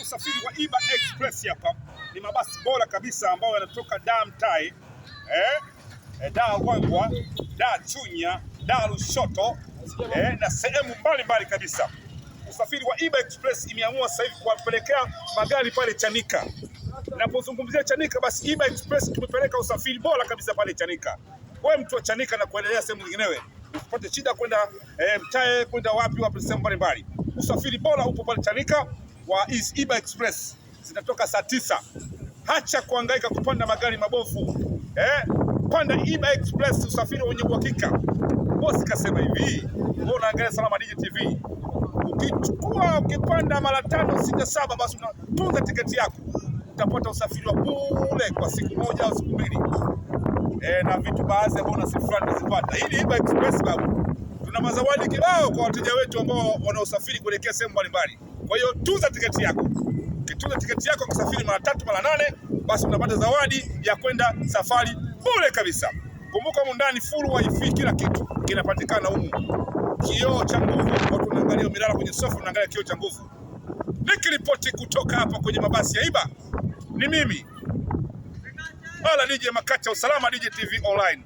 Usafiri wa Iba Express hapa ni mabasi bora kabisa ambayo yanatoka Dar Mtai, Dar Wangwa, Dar Chunya, Dar Lushoto na sehemu mbalimbali kabisa. Usafiri wa Iba Express imeamua sasa hivi kuwapelekea magari pale Chanika. Napozungumzia Chanika, basi Iba Express tumepeleka usafiri bora kabisa pale Chanika. Wewe mtu wa Chanika na kuendelea sehemu nyinginewe, usipate shida kwenda Mtae, kwenda wapi wapi, sehemu mbalimbali. Usafiri bora upo pale Chanika wa Iba Express, zinatoka saa 9. Hacha kuhangaika kupanda magari mabovu, panda Iba Express, usafiri wenye uhakika. Bosi kasema hivi, wewe unaangalia Salama DJ TV, ukichukua ukipanda mara 5 6 7, basi unatunza tiketi yako, utapata usafiri wa bure kwa siku moja au siku 2, na vitu baadhi ya bonus fulani utazipata. Hii ni Iba Express babu, tuna mazawadi kibao kwa wateja wetu ambao wanaosafiri kuelekea sehemu mbalimbali. Kwa hiyo tunza tiketi yako, ukitunza tiketi yako kusafiri mara 3 mara 8, basi unapata zawadi ya kwenda safari bure kabisa. Kumbuka humu ndani full wifi, kila kitu kinapatikana humu. Kioo cha nguvu, watu wanaangalia, umelala kwenye sofa unaangalia kioo cha nguvu. Nikiripoti kutoka hapa kwenye mabasi ya Iba, ni mimi Bala DJ Makacha, Usalama DJ TV Online.